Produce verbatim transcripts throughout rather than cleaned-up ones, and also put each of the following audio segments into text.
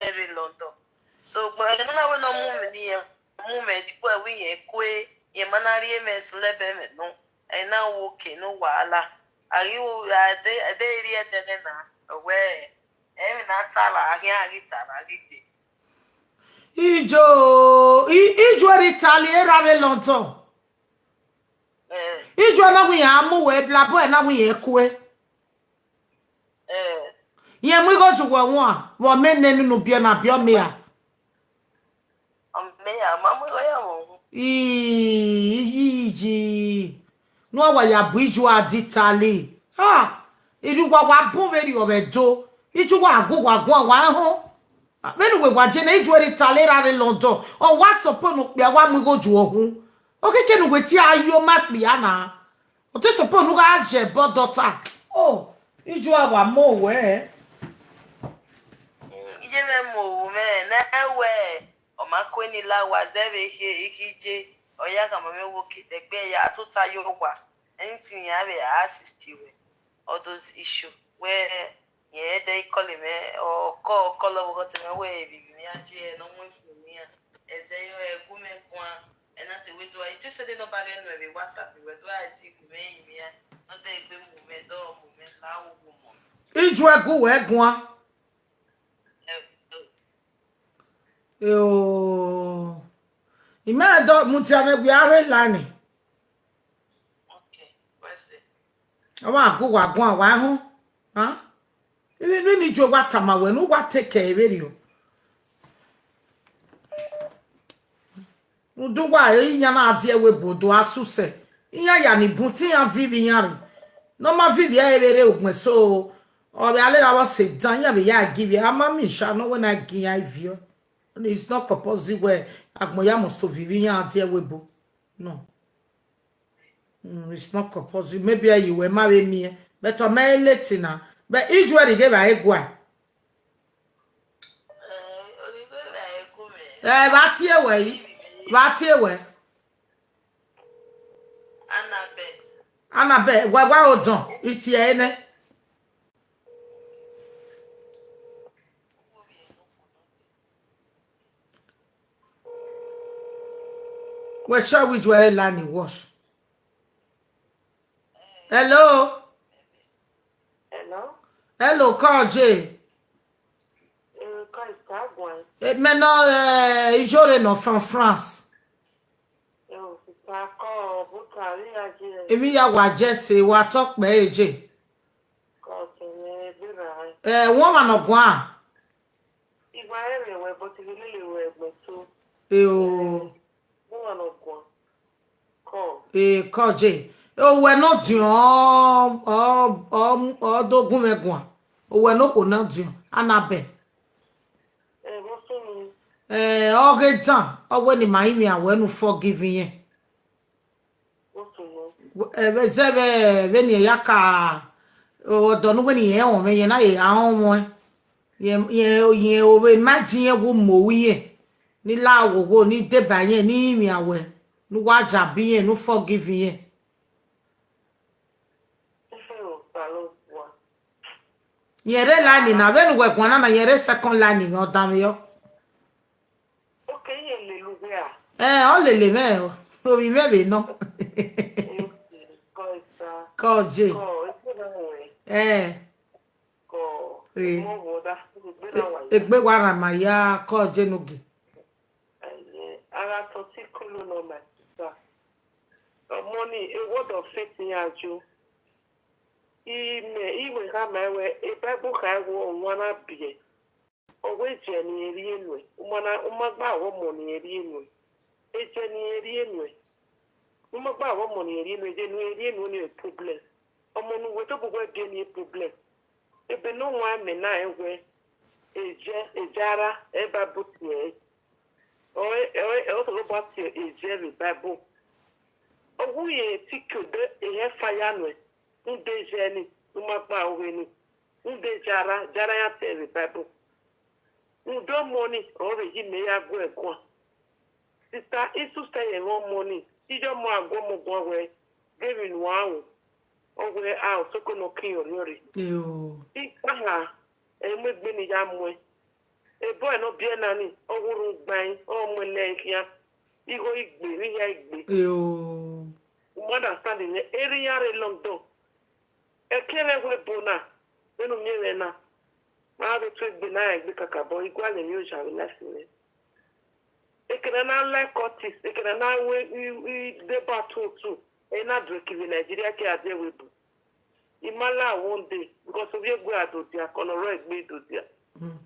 Very London. So, but I don't know when no move me here. Move me, the boy we here, kwe, ye manari me slebe me, no. I now okay, no wahala. Are you, are they, are they here then na? Where? Emi na tala, agi agi tala, agi de. Ijo, i- ijo eri tali era re London. Eh, Ijo na wi amu we blabo na wi ekwe. Eh, Ye mu igo ju wa wa, wa me ne nu bi na bi o me a. Ame ya, ma mu igo ya mo. Iji. No wa ya bu ijo adi tali. Ha. Iru wa wa bu very obedo. Ijo wa go wa go wa ho. Menu we wa je na ijo eri tali era re London. O wa so po no pe wa mu igo ju ohun. Okeke nu we ti ayo ma pe ana. O te so po nu ga je bo daughter. Oh, ijo wa mo we. Ije me mo me na we. O ma ko ni la wa ze be he ikije. O ya ka mo me wo ki de gbe ya to ta yo wa. Anything ya be assist you. All those issues where ye de call me or call call over to me where be me aje no mo fu me. Eze yo e gu me kwa. E na te we do I just say no ba no be WhatsApp we do I ti gu me mi ya. No de gbe mu me do mu me la wo gu mo. Ijo egu we gwa. Yo. Ime do mu ti ame gwi are lani. Okay, what's it? Awa agu wa gwa wa ho. Ha? Ibi ni ni jo wa tama we nu wa take care ebe ri o. Udu wa e nya na adie we bodo asuse. Iya ya ni bunti ya vivi ya ri. No ma vivi ya ebere ogme so. O be ale ra wa se dan ya be ya give ya ama mi sha no when I give ya view. It's not compulsory we agmo ya must to vivi ya adie we bo. No. Mm, it's not compulsory. Maybe I you were marry me. But o me late na. But usually they ba egwa. Eh, ba tie we. Ba tie we. Annabelle. Annabelle, wa wa odon. Iti ene. We sure we do a line wash. Hello? Hello? Hello, call J. Eh, call is that one. Eh, maintenant, euh, Ijore non, from France. Yo, c'est ça, call, vous travaillez à J. Emi ya wa je se wa talk pe eje. Call to me, be right. Eh, won ma no gwa. Igba ere we, but we really we, but so. Eh, o. Won ma no gwa. Call. Eh, call J. O we no dion, o, o, o dogun me gwa. O we no ko na dion. Annabelle. Eh, what's up? Eh, o ge dan. O we ni ma imi awe nu forgiving yen. What's up? Ebe ze be, be ni ya ka, o do nu we ni ye o me ye na ye a o mo. Ye, ye, ye o we ma di ye wo mo wi ye. Ni la wo wo, ni de ba ye, ni imi awe. Nu wa ja bi ye, nu forgive ye. Ye re line na, be nu we gwa na na ye re second line ni o da mi yo. Okay, ye le lu we a. Eh, o le le me o. O bi me be no. Okay, call sir. Call J. Call, it's not way. Eh. Call. Eh. Mo wo da, be na wa. Egbe wa ra ma ya call J no ge. Eh, ara to ti kulu no my sister. Money, a word of faith in Ajo. Ime, iwe ha ma we, a Bible ka wo wana bie. Owe je ni eri enu e. Umana, umagba wo mo ni eri enu e. E je ni eri enu e. Umagba wo mo ni eri enu e, je ni eri enu ni problem. Omo nu we to bu we bie ni problem. Ebe no wa me na e we. E je, e jara, e ba buti e. O e, o e, o to lo ba ti e je ni Bible. Owu ye ti kyo de e he fire nu e. Nde je ni, umagba owe ni. Nde jara, jara ya te ni Bible. Udo money, o re yi me ya gwe kwa. Sister, isu se ye ro money. Ijo mo agwo mo gwo we. Gave in wa o. O we a o soko no ki ori ori. Yo. Ipa ha, e me gbe ni ya mo e. A boy no be nani. Oguru gbain. O mele kia. Igo igbe. Ri ya igbe. Yo. You understand it? Eri ya re long do. Ekere we bona. Menu mi we na. Ma be tu igbe na igbe kakabo. Igwa le mi o ja we na sine. Ekere na like otis. Ekere na we i de ba tu tu. E na dreki we Nigeria ke ade we bu. Imala one day because of you go adodia kono ro egbe dodia. Mm.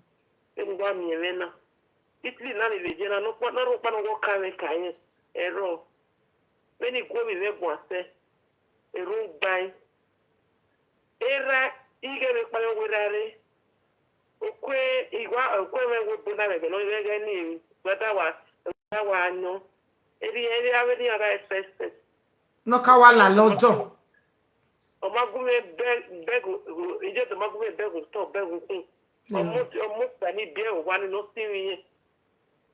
Eni wa mi eme na. Italy na ni le je na no pa na ro pa no go ka me ka ye. Ero. Many go mi me go ase. Eru gbai. Era ige me pa yo we rare. Okwe igwa okwe me go bona me no ye ge ni. Whether wa wa no. Eri eri awe ni aga expenses. No ka wa la lodo. Omagume beg beg ije to magume beg to beg kun. Omo omo tani bi e wa ni no si mi ye.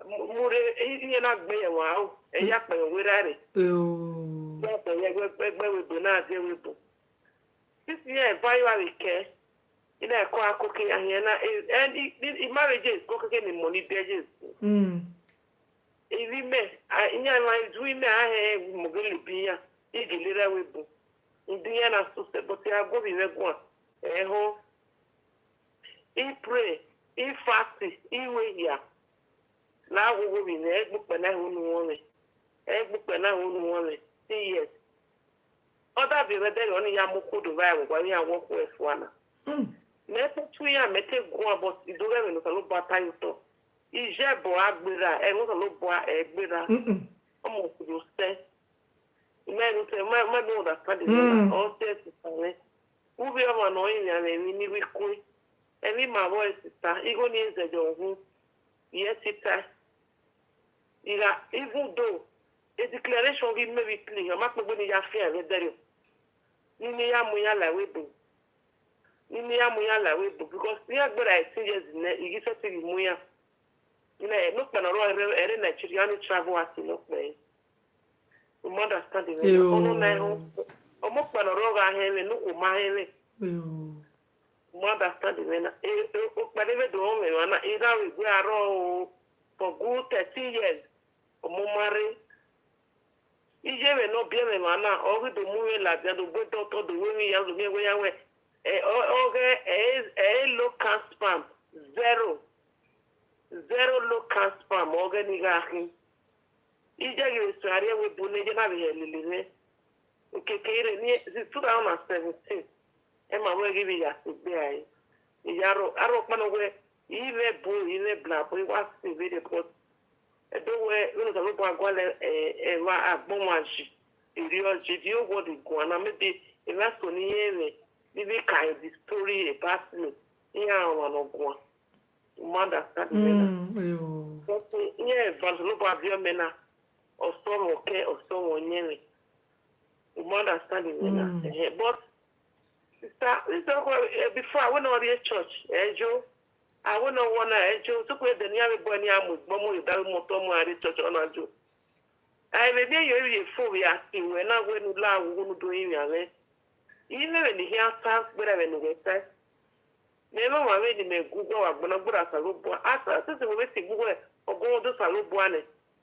Mure iye na gbe ye wa o. E ya pe we rare. Yo. Ya pe ye gbe gbe we bo na je we bo. This year buy you a ke. Ina ko akoke ahia na and i marriage is ko ke ni money be je. Mm. Ivi me, inya ma izu ime ahe mugele biya. Igilira we bu. Ndiya na suse but ya go bi we gwa. Eho. I pray, i fast, i we ya. Na go go bi ne egbu pe na hu nu won me. Egbu pe na hu nu won me. See yes. Oda bi we de oni ya mu kudu ba we gwa ya wo ku efuana. Mm. Me te tu ya me te gwa but idoge me no ka lo bata yuto. Ije bo agbera, e no ka lo bo agbera. Mm-mm. Omo kudu se. Ime no te ma ma no understand it. Mm. O se se sane. Ubi omo no yin ya me mi ni wi kwe. Emi ma boy sister, igo ni eze jo hu. Yes sister. Iga even though a declaration we maybe clean, o ma pe ni ya fi ave dere. Ni ni ya mu ya la we do. Ni ni ya mu ya la we do because ni agbera eighteen years ne igi so ti mu ya. Ina e no pe na ro ere ere Nigeria ni travel as no pe. You understand the way? Eyo. Ono na ho. Omo pe na ro ga he we no ko ma he we. Yo. You understand the way na? E o pe de we do o me na e da we gwe aro o for good thirteen years. Omo mare. Ije we no bi me mana o we do mu we la bia do gbe doctor do we mi ya do mi we ya we. E o o ge e e low count sperm zero. Zero low count sperm o ge ni ga hin. Ije ge so are we bu ne je na bi he lele ne. Okeke ire ni since two thousand and seventeen. E ma we gi bi ya si gbe ai. Iya ro aro pa no we ive bu ive bla bu wa si ve de but e do we we no ka lo pa gwa le e e wa agbon wa ji. Iri o ji di o wo de gwa na maybe e wa so ni ye me. Ni bi ka the story about me. Iya wa no gwa. You understand me na? Mm, yo. But yeah, but no ba bi me na. Osomo ke osomo nyere. You understand me na? Mm. Eh, but sister, this is what, eh, before I went on the church, eh, Joe. I went on one, eh, Joe. So we the near boy near mo, mo mo da mo to mo at the church on Joe. I may be you a fool we are seeing when I went to la we go do in your way. Even when he has time, but I when we say. Me ma wa we ni me gugu wa gbona gbura sa lo bo. Asa se se we si gugu e ogo do sa lo bo ane.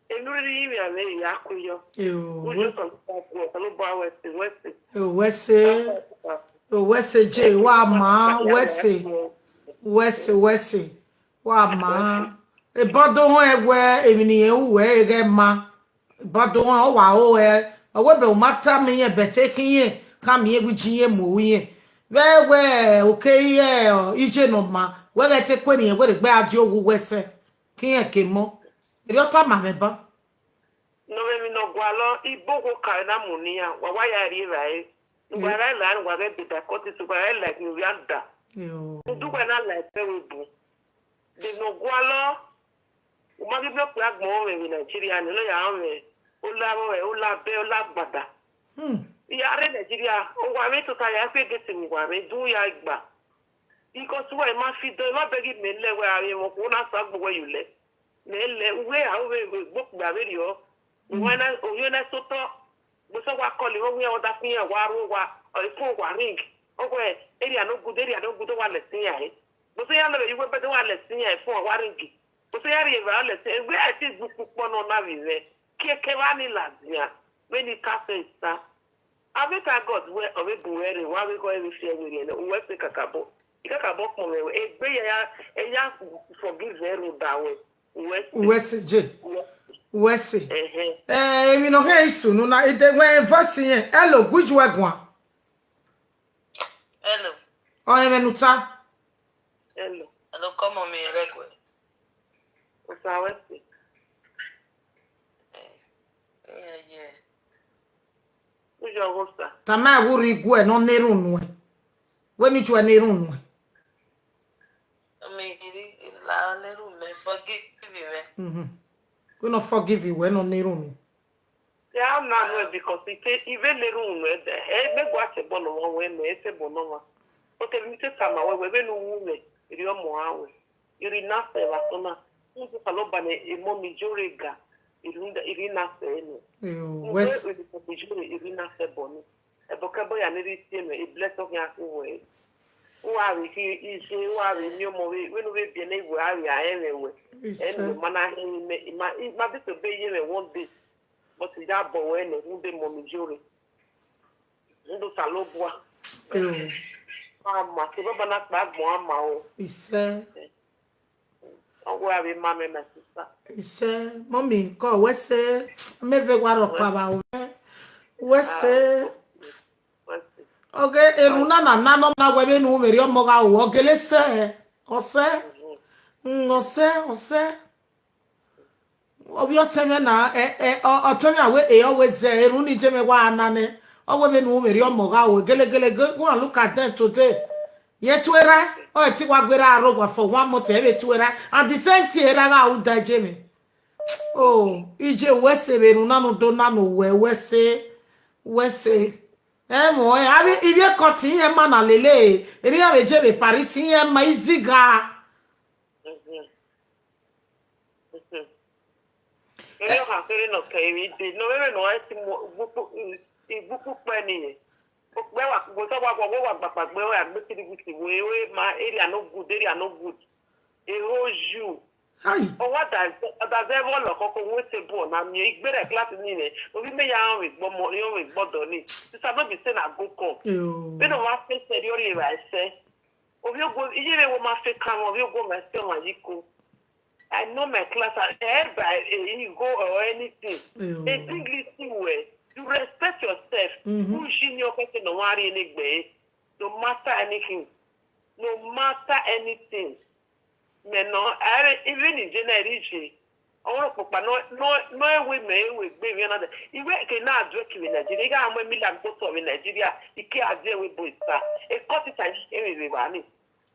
Enu ri mi ame ya ku yo. Yo. Wo jo sa lo bo sa lo bo we si we si. Yo, wese. Yo, wese je wa ma wese. Wese wese. Wa ma. E bodo ho e we emi ni e u we e ge ma. Bodo ho wa o e. O we be o ma ta mi ye be te kin ye. Ka mi e gu ji ye mo ye. We we o ke ye o ije no ma. We ge te kwe ni e we re gbe adio wu wese. Kin ye ke mo. Eri o ta ma me ba. No me mi no gwa lo ibo ko ka na mu ni ya. Wa wa ya ri ra e. Wa ra la wa re be da ko ti su wa ra like ni wi anda. Yo. Ndu wa na like e we bu. Di no gwa lo. O ma bi blo pe agbon we ni Nigeria ni lo ya we. O la we o la be o la gbada. Hmm. Iya re Nigeria o wa we to ta ya pe ge ti wa we du ya gba. Because we ma fi do ma be gi me le we are mo ko na sa gbo we yule. Me le we a we we gbo gba we yo. We na o yo na so to. Gbo so wa call we we o da fi ya wa ro wa. O phone wa ring. O we area no good, area no good, wa le tin ya e. Mo se ya no be iwe be de wa le sin e fun wa ringi. Mo se ya ri e wa le sin e we ati gbu pupo no na vi re. Ke ke wa ni la dia. We ni ka se sa. Abi thank God we o we bu we re wa we go e fi e we re no. We se kakabo. Kakabo pon we. E gbe ya ya e ya forgive e ru da we. We se. Wese je. Wese. Eh eh. Eh, emi no ke isu no na ide we voice yen. Hello, which way gwan? Hello. O eme nuta. Hello. Hello, come on me regwe. Usa wese. Eh, yeah, yeah. Ujo gosa. Tama wuri gwe no nerunu e. We mi chwe nerunu e. Mi iri la nerunu e forgive me. Mhm. We no forgive you, we no nerunu. Ya na no because ite ive nerunu e de. E me gwa se bono wa we me se bono wa. O te mi se tama we we be no wu me. Iri omo awe. Iri na se wa so na. Ndu ka lo ba ne e mo mi jore ga. Iri nda iri na se no. Yo, wes. Iri ko mi jore iri na se bono. E bo ka bo ya ne ri tie me e bless of ya ku we. Wa ri ki ise wa ri mi omo we we no we bi ne we a ri a e we we. E no mana he me ma ma bi to be ye me one day. But ya bo we ne who be mo mi jore. Ndo salobua. Yo. Ama ke baba na pa gbon ama o. Ise. Owo abi mama na sister. Ise, mommy, ko wese me ve wa ro pa ba o. Wese. Wese. Oge eru na na na no na we be nu me ri omo ga o. Ogele se. Ose. Mm, ose, ose. Obi oteme na e e oteme awe e always there. Eru ni jeme wa anane. Owe be nu me ri omo ga o gele gele go and look at them today. Ye tuera o ti wa gwera aro gwa for one month e be tuera and the same thing era ga u da jeme. Oh, ije wese be nu na no do na no we wese wese. E mo e abi ibi e ko ti e ma na lele. Eri ave jeme Paris e ma iziga. Eri ọha kere nọ ka eri dị nọ ere na ọya ti mu igbupu igbupu kpe n'ihe okpe wa gbota wa gwa wa gbakpa gbe wa gbe kiri gwuti we we ma area no good area no good e hold you. Hi. Ọwa daze ọdaze ebe ọlọ kọkọ nwe table na mie igbere class niile obi me ya nwe gbọmọ ya nwe gbọdọ ni sisa no be say na go come. Yo. Be no wa face eri ori eva ese. Obi ogwo iye be wo ma fe kan obi ogwo ma se wa yiko. I know my class and eh by eh, you go or anything. Yo. They think listen well. You respect yourself. Mm-hmm. Who she know person no worry any gbe. No matter anything. No matter anything. Me no, I even in general region. Ọrụ ọkpụkpa no no no ewe me ewe gbe we na iwe ke na adwe ki we Nigeria ga amwe million photo we Nigeria ike adwe we boy sa e cut it and e we we ba ni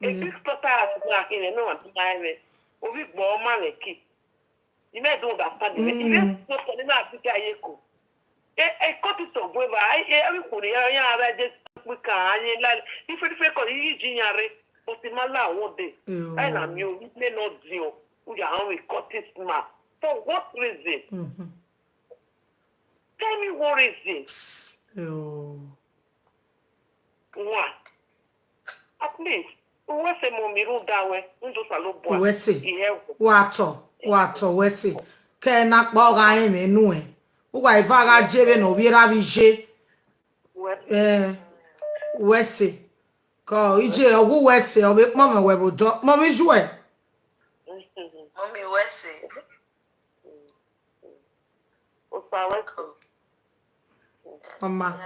e big slaughter house na ke ne no wa na we obi gbo ma we ki you may don't understand me e we slaughter ni na Africa ye ko e e cut it of we ba e e we ko ni ya ya ara je pe ka anye la ife ife ko yi ji yan re but ma la won de e na mi o me no di o. Who you are with Curtis ma? For what reason? Mm-hmm. Tell me what reason. Yo. One. At least, who was a mommy who that way? Who just a little boy? Wese. Ihe. Wato, wato, wese. Ke na kpọ ga ime nu e. Uwa iva ga jebe no vira vije. Wese. Eh. Wese. Ko ije ogu wese obe kpọ me we bo do. Mo mi ju e. Mommy wese. Opa weko. Mama.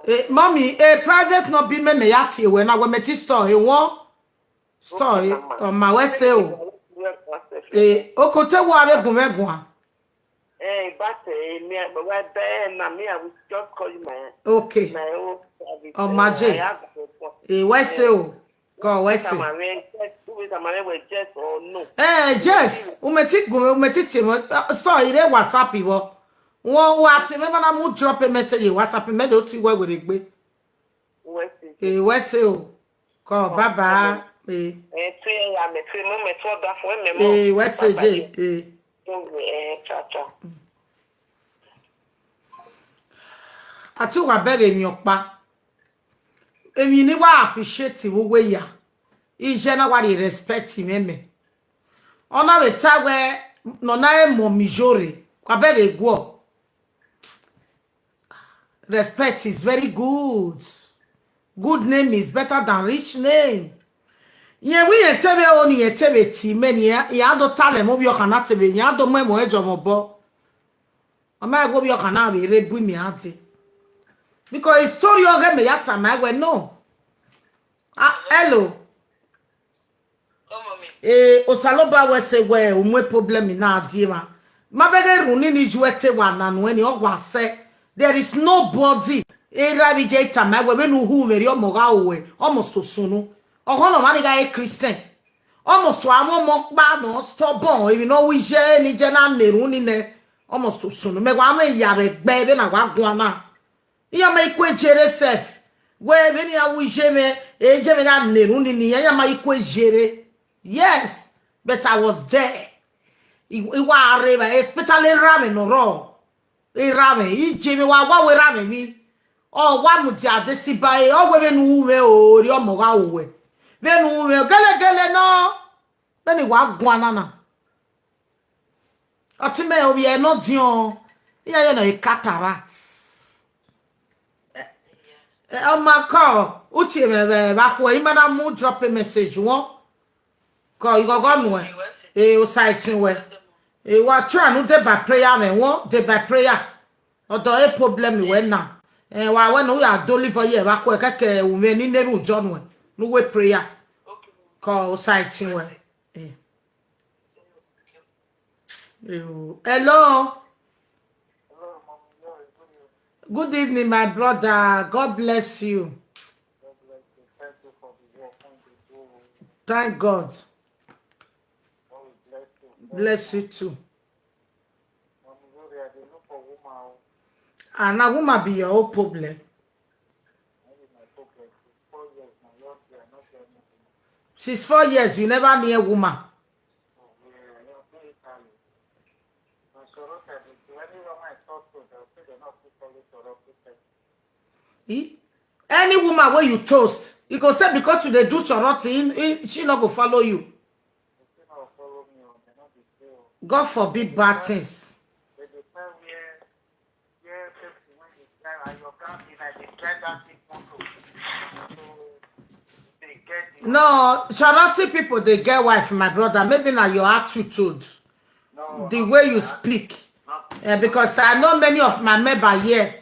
Eh, mommy, eh, private no be me me ya ti we na we me ti store e won. Store e. Oma wese o. Eh, okote wo ave gun me gun. Eh, but eh, me, but what eh, na me, I will just call you my Okay. My own service. Oh, my Eh, J. I have a phone. Eh, where say oh? Go, where say? Tamare, yes, who is Tamare with yes or no? Eh, yes. Umeti gume, umeti timo. Store ire WhatsApp iwo. Won wa ti me mana mu drop a message WhatsApp me do ti we we regbe. Where say? Eh, where say oh? Go, bye bye. Eh. Eh, three a.m. Eh, three moment. What that for me? Eh, where say J? Eh. Eh, cha cha. Ati wa bere mi opa. Emi ni wa appreciate wo we ya. Ije na wari respect him eme. Ona we ta we no na e mo mi jore. Kwa bege gwo. Respect is very good. Good name is better than rich name. Ye we ye tebe oni ye tebe ti meni ya ya do tale mo bi o kana tebe ya do mo mo ejo mo bo. Ama ego bi o kana we re bu mi ate. Because his story o ge me ya ta my we no. Ah, hello. Ee, Osaloba we se we umwe problem na adima. Mabege runi ni juete wa na no eni ogwa se. There is nobody. Era bi je ita ma we we nu hu meri omo ga owe. Almost osunu. Ohono mani ga e Christian. Almost wa mo mo pa no stubborn. Ebi no wi je ni je na neru ni ne. Almost osunu. Me wa me ya be gbe be na wa gwa na. Iya ma ikwe jere sef. We be ni awu je me e je me na neru ni ni ya ma ikwe jere. Yes, but I was there. Iwa areba, especially ramen no ro. E ramen, ije me wa wa we ramen ni. O wa mu ti ade si ba e, o we be nu we o ri omo ga o we. Be nu we gele gele no. Be ni wa gwa na na. Ati me o ye no dion. Iya ye no e cataract. Eh, oh my God. Uti me be ba ko imana mu drop a message won. Ko igogo nu e. E o site we. E wa try nu dey by prayer me won, dey by prayer. Odo e problem we na. E wa we no ya do live for here ba ko keke u me ni neru jo nu e. Nu we prayer. Ko o site we. E. Hello. Good evening, my brother. God bless you. Thank God. Bless you too. And a woman be your own problem. She's four years, you never near woman. Eh? Any woman where you toast, you go say because you dey do choroti, she no go follow you. God forbid bad things. No, charity people they get wife, my brother. Maybe now your attitude, the way you speak. Eh, because I know many of my member here.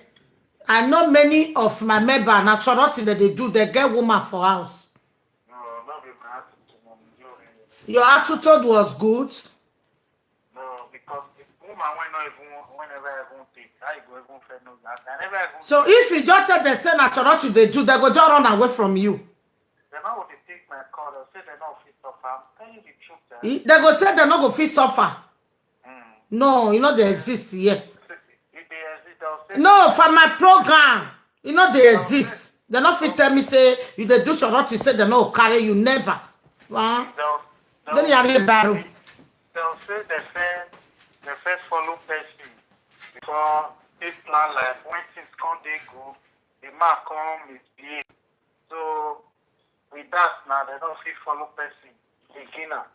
I know many of my member now charity that they do. They get woman for house. Your attitude was good. No, because the woman wey no even, wey never even take, how you go even fair know that? I never even. So if you just tell them say na charity you dey do, they go just run away from you. They no go dey take my call. They say they no fit suffer. I'm telling you the truth. Eh? They go say they no go fit suffer. Mm. No, you know they exist here. If they exist, they'll say. No, for my program. E no dey exist. They no fit tell me say you dey do charity, say they no carry you, never. Huh? Then you are a barrow. They'll say they first, they first follow person before they plan life. When things come, they go. The man come misbehave. So with that now, they don't fit follow person again. Now.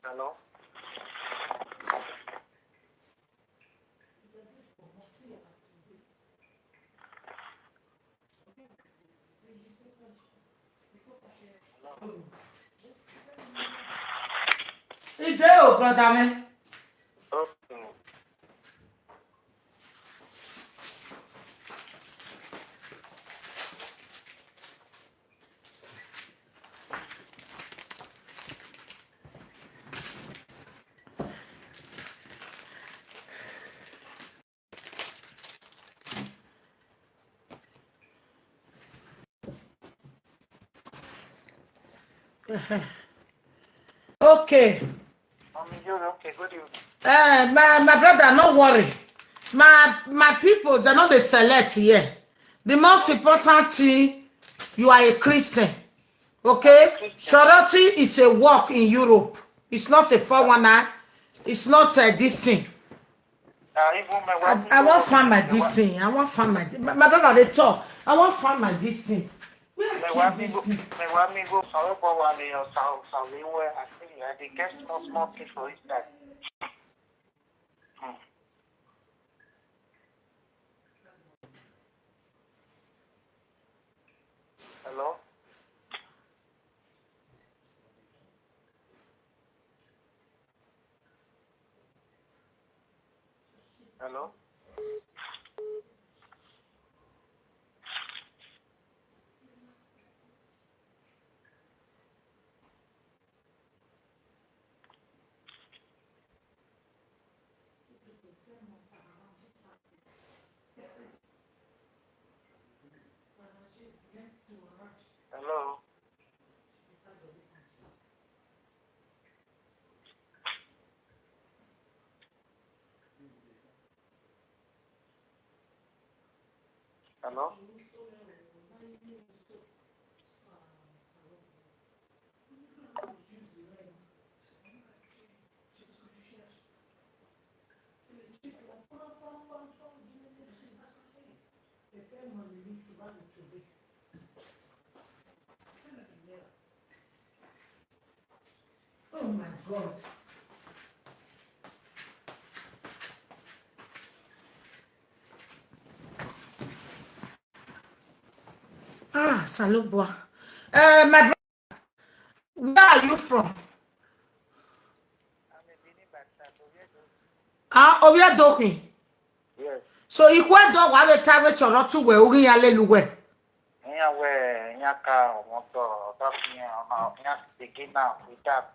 Hello? Ide o, brother me. Okay. Mommy, you're okay. Good evening. Uh, my, my brother, no worry. My, my people, they're not the select here. The most important thing, you are a Christian. Okay? Shoroti is a work in Europe. It's not a four one nine. It's not uh, this thing. I, I won't find my this thing. I won't find my my, my brother they talk. I won't find my this thing. Where I keep this thing? Mewami go, Sarobo Wale or Sao Sao Lewe. I think I dey get small small thing for inside. Hmm. Hello? Hello? Hello? Hello? Oh my God. Ah, Salobua. Uh, my brother, where are you from? Ah, Oviadokin. Yes. So, ikwe do wa we ta we choro tu we uri ya lelu we. Nya we, nya ka, moto, ba fi nya, nya begin now with that.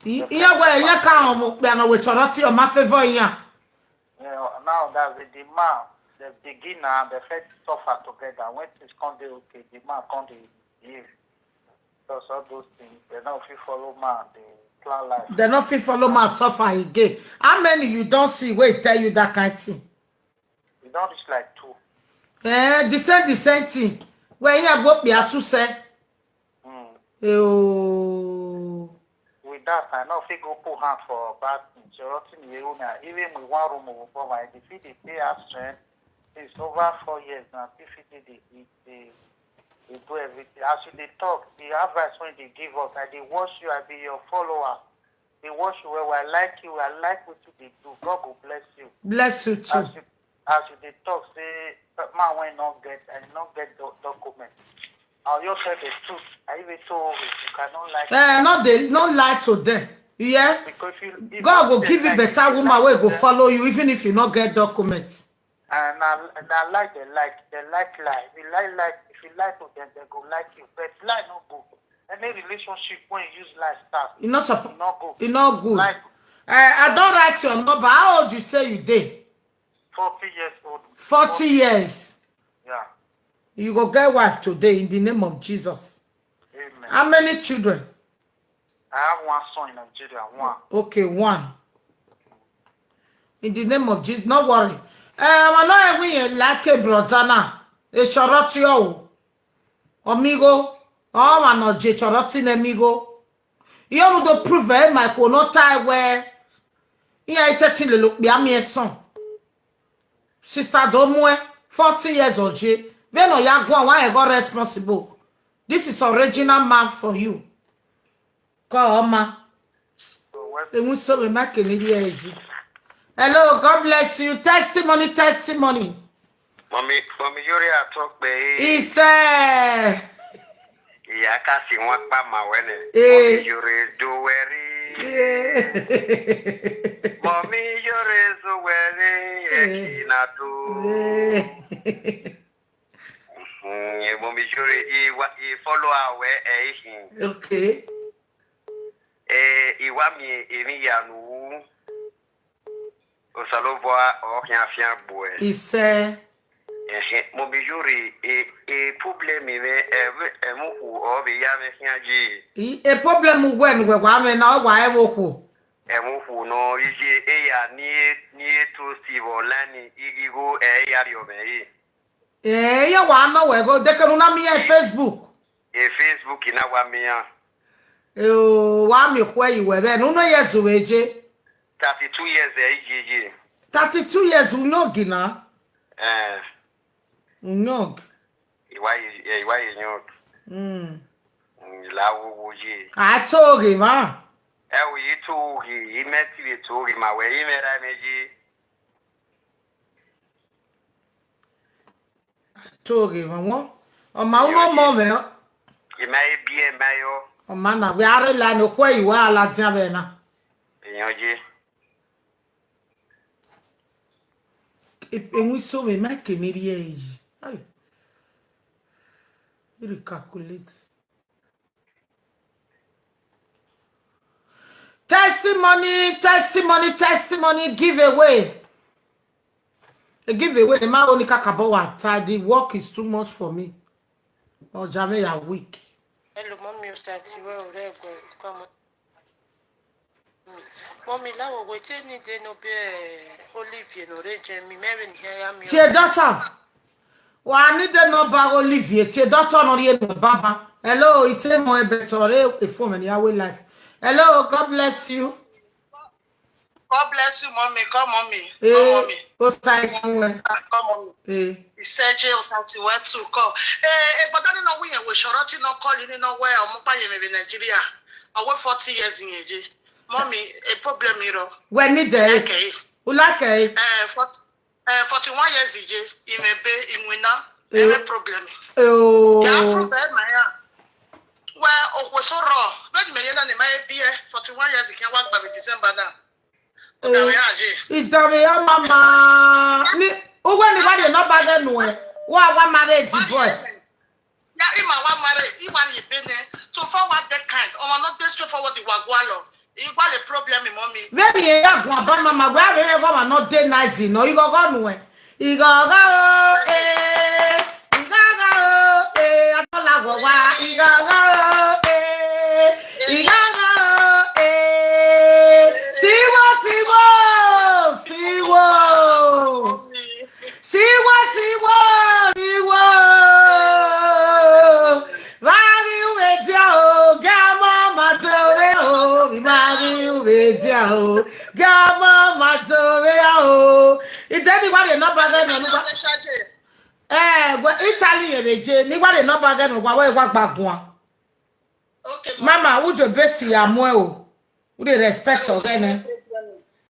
Iya we, nya ka, mo pe na we choro ti o ma favor nya. Yeah, now that's the demand. The beginner, the first suffer together. When things come dey okay, the man come dey behave. Because all those things, they don't fit follow man, they plan life. They don't fit follow man suffer again. How many you don't see wey tell you that kind thing? You don't reach like two. Eh, the same, the same thing. When you go be asu say. Mm. Eh, oh. With that, I know if you go put hand for bad things, you're rotting the area. Even with one room over my, if you dey pay us rent, it's over four years now. If you did it, it, it, it do everything. As you dey talk, the advice when they give us, I dey watch you, I be your follower. They watch you well, well. I like you, I like what you dey do. God go bless you. Bless you too. As you, as you dey talk, say, man when not get, and not get do-, document. I'll just tell the truth. I even told you, you cannot lie. Eh, not they, not lie to them. Yeah. Because if you, if God you will say give you like better this, woman like wey go that, follow you, even if you not get document. And I, and I like the like, the like lie. If you like, like, if you like to them, they go like you. But lie no go. Any relationship when you use lie start, You not sup-, you not go. You not good. Like, I, I don't write your number. How old you say you dey? Forty years old. Forty years. Yeah. You go get wife today in the name of Jesus. Amen. How many children? I have one son in Nigeria. One. Okay, one. In the name of Jesus, no worry. Eh, I know we like a brother now. A shorty o. Amigo. Oh, man, no, je shorty amigo. You know to prove eh, my no tie where. Yeah, I said to look be a son. Sister Domwe, forty years old. When no ya go, why I got responsible? This is original man for you. Call Oma. Ewu so we make ni ri eji. Hello, God bless you. Testimony, testimony. Mommy, mommy, Yuri Atokbe. He said, Iya kasi wọn pa ma wẹnẹ. Eh. Mommy, Yuri do wẹri. Yeah. Mommy, Yuri do wẹri. Eh. Eki na do. Yeah. Mm, Mommy Yuri, he wa-, he follow our way, eh, he. Okay. Eh, he wa mi, eh, mi ya nu. Osalobua, oh, ya fia boy. He said, Eh, eh, Mommy Yuri, eh, eh, problem me, eh, we, eh, mu ku, oh, be ya me fia ji. I, a problem when we wa me na wa e wo ku. Eh, mu ku no, ije, eh, ya, ni, ni to si vo lani, igi go, eh, ya ri o me, eh. Eh, ya wa no we go, de ke na mi e Facebook. E Facebook na wa mi ya. Eo, wa mi kwe iwe be. No, no, yes, uweje. Thirty-two years e ye ye. Thirty-two years, unyog na. Eh, Unyog. iwa ye, iwa ye nyok. Mm. La wo wo ye. Atoge ma. E wo yi to yi, yi me ti le to yi ma we yi me ra me ye. Atoge ma won. O ma uno mo me. Yi ma e bi e ma yo. O ma na we are la no kwe iwe ala dia be na. Eyan ye. E, e wi so me ma ke mi ri e yi. Ayo. You calculate. Testimony, testimony, testimony, giveaway. A giveaway. The man only kakabo water. The work is too much for me. Oh, Jame, you're weak. Hello, mommy, o sa ti we ore go. Come on. Mommy, la wo we te ni de no be Olivier no re je mi mere ni he ya mi. Tie daughter. Wa ni de no ba Olivier. Tie daughter no ye no baba. Hello, it's a more better. E phone ni awe life. Hello, God bless you. God bless you, mommy. Come, mommy. Eh, Come, mommy. O sai ti we. Ah, come, mommy. Eh. Iseje o sa ti we too. Come. Eh, eh, but I don't know we we shorty no call in no where. Omo pa ye me be Nigeria. I work forty years in Eje. Mommy, a problem, you know. We ni de. Okay. U like e. Eh, forty, eh, forty-one years Eje. In a be in winner. Eh. Any problem. Oh. Yeah, problem, yeah. Well, okwe so raw. When me yena ni my be forty-one years in Canada by December now. Okay, we are Eje. Idame ya mama. Ni uwe ni wale no bage no e. Wa wa married boy. Yeah, him and one marry, he one he been there. So far, what that kind? Oh, I'm not this straightforward. The wagwalo. He got a problem, mommy. Baby, ya gwa ba mama, we are very go no dey nice no. You go go no e. You go go eh. You go go eh. Atola go wa. You go go eh. You go go eh. Siwo, siwo, siwo. Siwo, siwo, siwo. Mari uwe dia o, gamo matore o. Mari uwe dia o, gamo matore o. Ideni wa de no bage no no ba. Eh, we Italy ye beje. Ni wa de no bage no wa we wa gbagun. Okay, Mama, would you besi ya mo e o? Would you respect o gene?